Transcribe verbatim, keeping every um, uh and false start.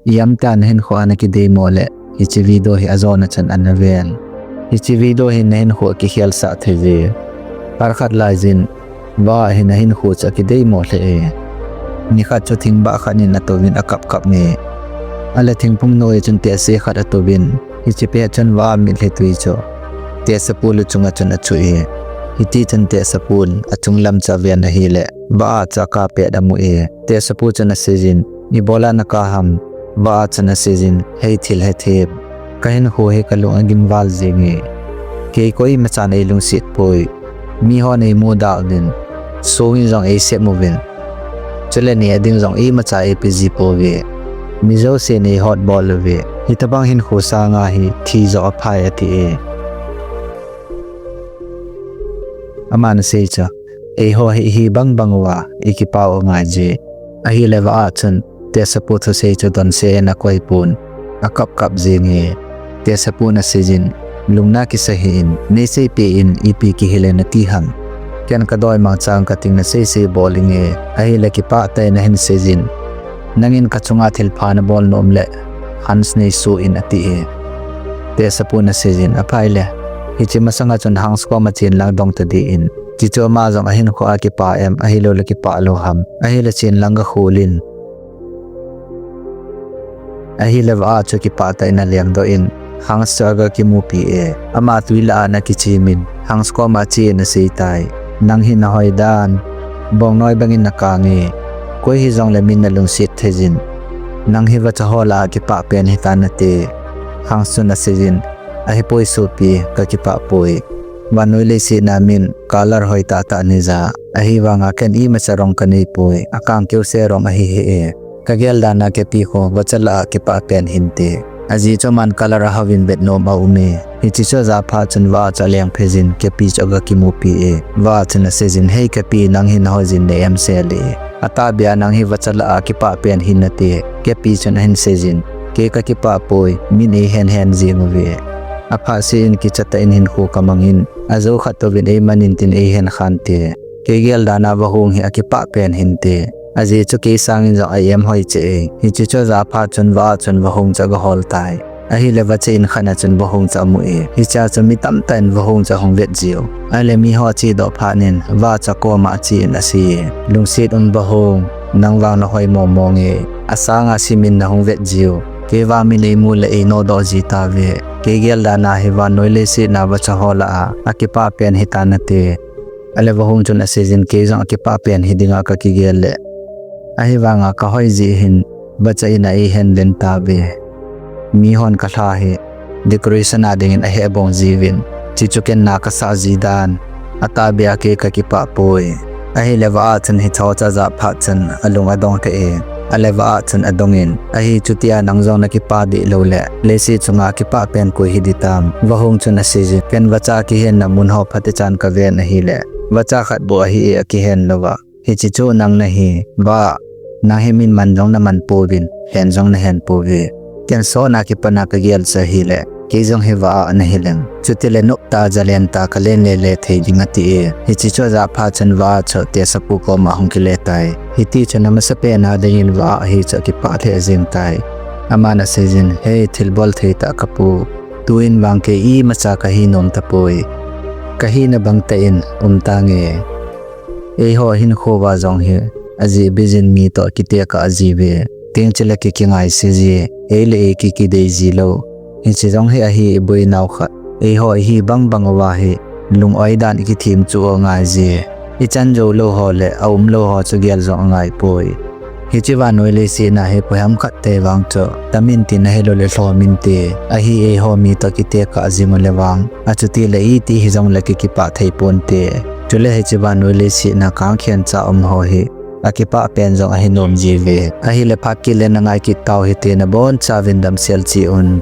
Ijemtia nahinkhoa nakideimo le, hiche video hi ajona chan ana ven. Hiche video hin nahinkho akikhelsah thei uve. Phat khat laijin, Va'a hin ahinkho chu akideimo lheh e. Nikhat chu thingbah khat in atouvin akap kap nge. Ale thingphung noiya chun tehse khat atouvin, hiche pet chun Va'a mitlhi twi chu tehsepu luchunga chun achuh e. Hitichun tehsepun achunglam chu aven ahile, Va'a chu akap pet amu e. Tehsepu chun aseijin, Ibola nakap ham? Va'a chun aseijin, Hei thil hethem, kahinkho hi kalung agimval jenge. Kei koimachan eilungset poi. Mihon eimuda uvin, songin jong eisep uvin, chule neh ding jong imacha eipeji pouve. Mi jousen eihotbol uve. Hitobang hinkho sanga hi thi joh aphai, ati e. Aman asei chu, Eiho hi ihi bangbang uva ikipah u angaije. Ahile Va'a chun tehsepu thusei chu donse in akoipon, akap kap jenge. Tehsepun aseijin, Lungna kisa hih in, neiseipeh in, ipi kihile nati ham? Ken kadoi mangchan kating naseisei bol inge. Ahile kipah tah in ahin seijin, Nangin kachunga thilpha nabol nom le, Hans neisoh in, ati e. Tehsepun aseijin, Aphaile, hiche masanga chun Hans koma chen lang dong tadih in. Chuchu ama jong ahinkhoa kipah em, ahiloule kipah lou ham? Ahile chen lang gakhol in. Ahile Va'a chu kipah tah in alengdoh in, Hans chu agakimupi e. Ama twi lah a ana kichemin, Hans koma achen aseitai. Nang hi nahoi dan, bongnoi bangin nakang e. Koi hijongle min nalungset theijin, nang hi vacha ho lah a kipah pen hitan nate. Hans chun aseijin, Ahipoi sopi, kakipah poi. Vannoi leiset a min color hoi tahtah neija, ahivanga ken imacha rong kaneipoi, akang keuse rong ahi hih e. Kagel dan a kepi kho vacha lah a kipah pen hinte. Ajeh chu aman color ahouvin vetnom aume. Hiche chu ajah phat chun Va'a chu aleng phei jin, kepi chu agakimupi e. Va'a chun aseijin, Hei kepi, nang hi nahoi jin ne em sel e. Atahbeh a nang hi vacha lah a kipah pen hinate. Kepi chun ahin seijin, Kei kakipah poi, min eihen hen jeng uve. Aphat seh in kicha tah in hinkho kamangin, ajou khat touvin eiman intin eihen khante. Kei gel dan a vahung hi akipah pen hinte. Ajeh chu kei sangin jong a-em hoi cheh e. Hiche chu ajah phat chun Va'a chun vahung chu agahol tai. Ahile vacha in khat a chun vahung chu amu e. Hichea chu mi tamtah in vahung chu ahung vet jiu. Ahile miho achedoh phat in Va'a chu akoma achen asei e, Lungset un vahung, nang vang nahoi mong mong e. Asanga simin nahung vet jiu. Kei vang min eimu le einodoh ji tauve. Kei gel dan a hi vannoi leiset a vacha ho lah a akipah pen hitan nate. Ahile vahung chun aseijin, Kei jong akipah pen hidinga kakigel le, ahivanga kahoi jeh hin vacha in a eihen len tauve. Mihon kalha hi decoration a dingin ahehbong jiuvin, chuchu ken na kasah ji dan. Atahbeh a kei kakipah poi. Ahile Va'a chun hicheho chu ajah phat chun alung adong kei e. Ahile Va'a chun adongin, Ahi chutia nang jong nakipah deh loule, leiset chunga kipah pen koi hi ding tam? Vahung chun aseijin, Ken vacha kihenna munho phatechan kaven ahile, vacha khat bou ahi e akihen louva. Hiche chu nang nahi, Va'a. Nang hi min man jong naman pouvin, hen jong nahen pouve. Ken sotna kipana kagel chu ahile, kei jong hi Va'a nahileng, chutile noptah jalen tah kalen lele thei ding, ati e. Hiche chu ajah phat chun Va'a chu tehsepu koma ahung kile tai. Hitichun amasapen a dingin Va'a hi chu akipah lheh jeng tai. Aman aseijin, Hei thilbol thei tah kapu, tuin vang kei imacha kahi nom tapoi. Kahina bangtah in um tange. Eiho hinkho uva jong hi ajeh beijin mi toh kitekah jiuve. Tengchile kikingaise ji, ei le ei kikidei ji lou. Hiche jong hi ahi iboinau khat. Eiho ihi bangbang uva hi lung-oi dan ikithem chu angaije. Ichan jou lou ho le aum lou ho chu gel jong angaipoi. Hiche vannoi leiset a hi koiham khat te vang chu tamin tin ahiloule lhominte. Ahi eiho mi toh kitekah jing ule vang, achutile iti hijongle kikipah thei ponte. Chule hiche vannoi leiset a kangkhen cha um ho hi akipah pen jong ahi nom jiuve. Ahile phat kit le nangai kit tau hite, nabonchauvin damsel cheh un.